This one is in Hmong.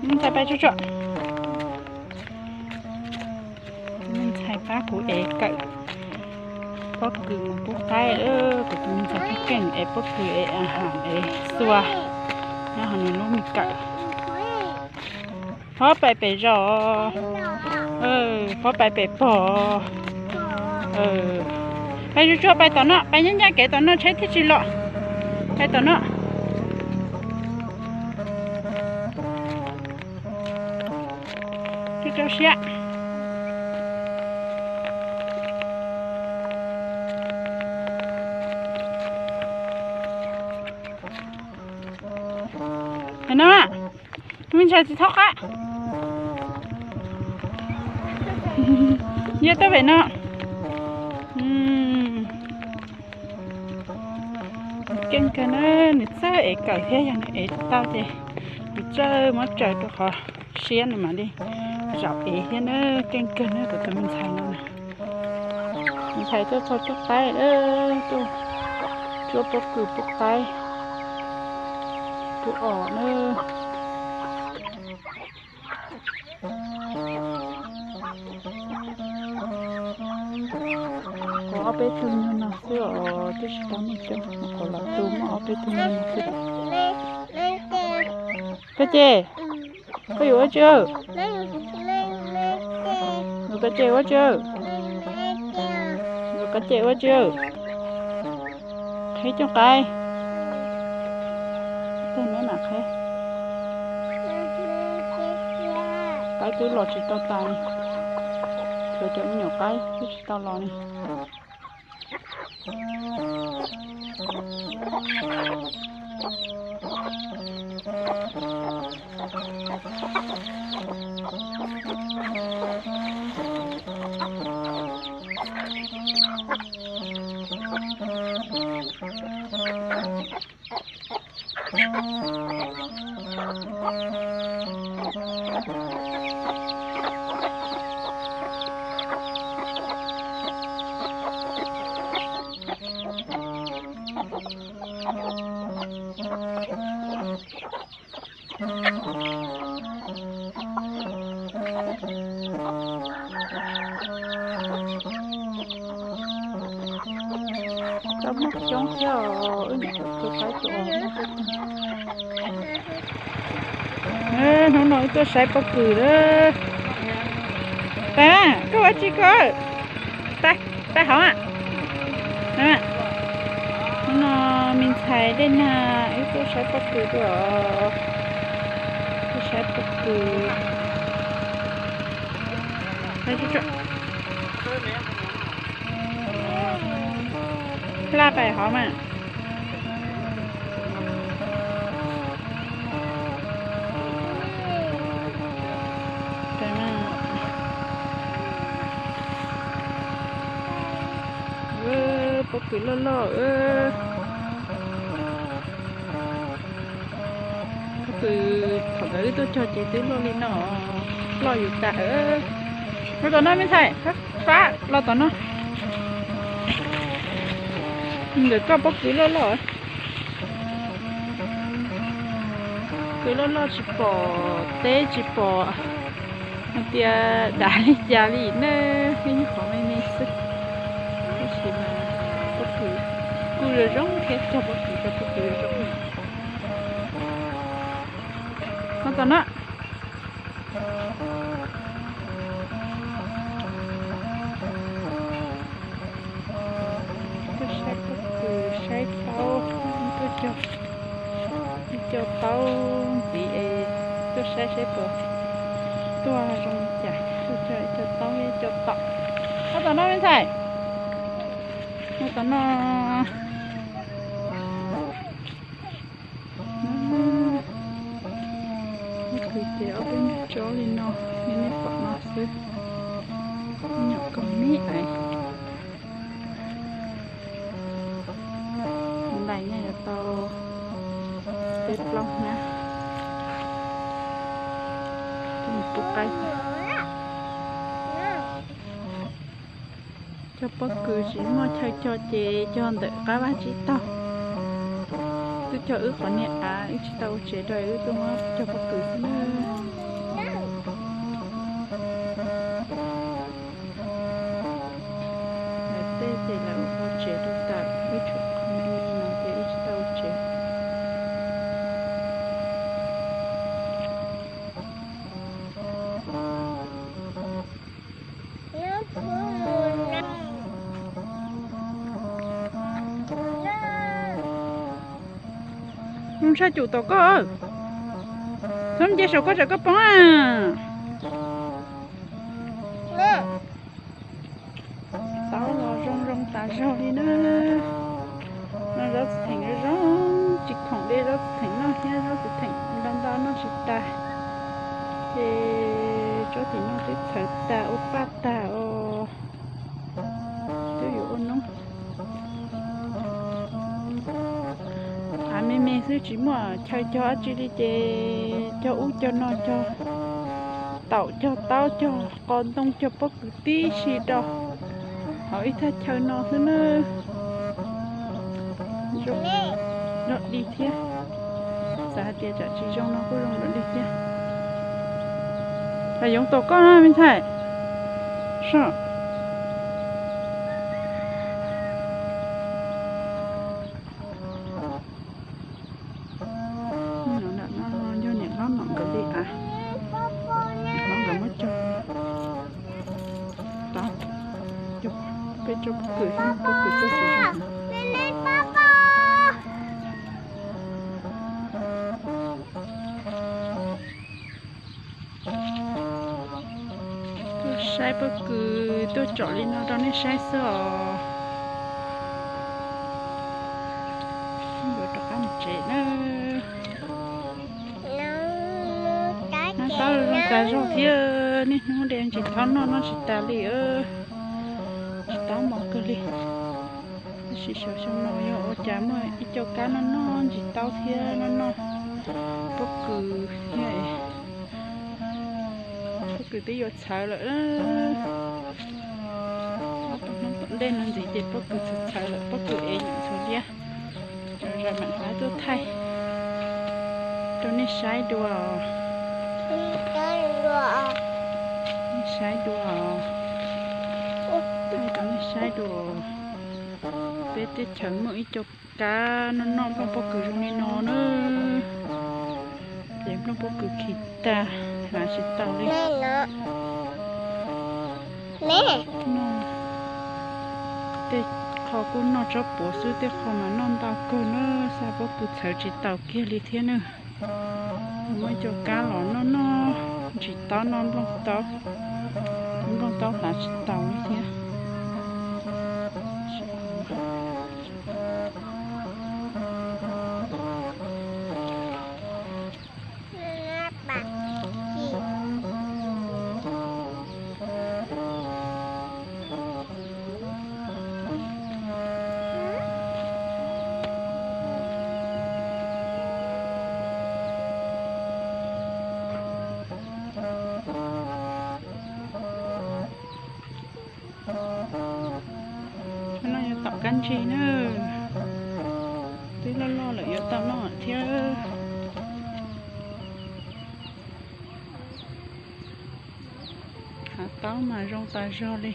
Ntxhais pais tsuag tsuag. Tus me ntxhais pab kuv ev kawm pob kws mus pub qaib. Kuv tus me ntxhais keej keej ev pob kws ev a has ev xua nyob hauv nws lub me kawm. Phob pais pem zos. Phob pais pem pog. Pais tsuag tsuag pais tom no, pais ncaj ncaj kev tom no tsheb thiaj tsis los. Pais tom no. Rau rau siab. Pem no, tus me ntxhais tsis txhob qab. Yog tuaj pem no. Keej kawg na, nws txawj ev kawm thiab yog nws ev tsis tau ces kuv txawj muab tsaws rau qhov siab nws mam li zaum ev thiab na. Keej kawg na kuv tus me ntxhais no. Me ntxhais tuaj txog cuab qaib, tuaj cuab pob kws pub qaib, pub os na. Qhov ob peb tug nyuag no xwb os, twb tsis tau muaj coob, qhov lwm tus muaj ob peb tug nyuag no xwb. Koj ces, koj yuav ua tsi? Yuav koj ces ua tsi? Yuav koj ces ua tsi? Qhib cooj qaib. Tej neb mam qhib. Qaib twb los tsis tau tas, tshuav cov me nyuam qaib twb tsis tau los li. Tau muaj coob thiab os, wb nyuam qhuav tus qaib tus os. Hnub no wb tuaj saib pob kws lawm. Pab, koj ua tsi koj? Pab, pab hauv. Hnub no me ntxhais Dej Nag wb tuaj saib pob kws dua. Tuaj saib pob kws. Laj pais hov mas. Pob kws loj loj. Pob kws thaum ntawd wb tuaj cog ces twb loj li no, loj yus tas. Los tom no me ntxhais, fab los tom no. Nkawd koj pob kws loj loj. Kws loj loj tsis pom teb tsis pom hais tias dav li cas li na, nyob qhov me me xwb. Tab sis mas pob kws kuj zoo zoo thiab, cog pob kws cog pob kws zoo. Los tom no. Tuaj saib pob kws saib taub, tuaj cog, cog taub ntxiv es tuaj saib saib puas tuaj zoo li cas, tuaj cog cog taub cog tom. Los tom no me ntxhais. Los tom no. Pob kws ces ob peb tsob li no, li nej pom no xwb. Nyuam kaus me me. Ntais nyob yuav tau peb plaub hnab. Pub qaib. Cog pob kws tsis muaj chaw cog ces cog ntawm qab vaj tsib taug. Cog wb qhov niag av, wb tsis tau ua tsev rau wb tuaj muab cog pob kws xwb na. Lawv tej ces lawv ua tsev rau tas, wb tshuav qhov no ces wb tsis tau ua tsev. Zoo tshaj cum tom koj, txhob nce saum koj tsam koj poob. Taub los zoo zoo tas zog li na. No zaub txiv theem zoo zoo, tsis khoom li zaub txiv theem noj thiab, zaub txiv theem ntau ntau noj tsis tas. Ces tsob tim no twb txhawv tas ua paj tag os. Twb yuav ua noob. Av me me xwb tsis muaj chaw cog dab tsi li ces cog ub cog no, cog taum cog taub cog qos ntoo cog pob kws tib si rau hauv ib thaj chaw no xwb na. Zoo dog dig thiab. Xav hais tias tsam tsis zoo no kuj zoo dog dig thiab. Los yoov tom koj na me ntxhais. Soj. Nram no yog niam hlob nom nkawd li av, niam hlob nkawd muab cog tau, peb tsob pob kws, pob kws tuaj tsis zoo. Tuaj saib pob kws, tuaj tsom li no rau nej saib xwb os. Yuav rov qab mus tsev na. Nab taub zoo tas zog thiab, niaj hnub de ntsis taub noj noj tsis tas li. Ntsis taub mos kawg li. Tab sis xyov xyoo no yog ua cas muaj ib co kab noj noj ntsis taub thiab noj noj pob kws thiab. Pob kws twb yuav txhawv lawm. Tom hnub tom ntej no ntxiv ces pob kws txhawv txhawv lawm, pob kws ev nyuam txhua liab. Zam mam hlawv tuaj thaij rau nej saib dua. Nej saib dua. Thaij rau nej saib dua. Peb teb chaws muaj ib co kab noj noj nplooj pob kws zoo li no na. Ces nplooj pob kws khi tag, hlawv tsis tau li. Tej qho kuj noj tsob puav xwb, tej qho mas noj ntau kawg na, xa pob kws txhawv tsis taus kiag li thiab na. Muaj ib co kab los noj noj ntsis taub, noj nplooj taub, nplooj taub hlawv tsis taus li thiab. Cov no yuav tom kab ntsig na, twb loj loj lawm yuav tau noj thiab. Hav taub mas zoo tas zog li.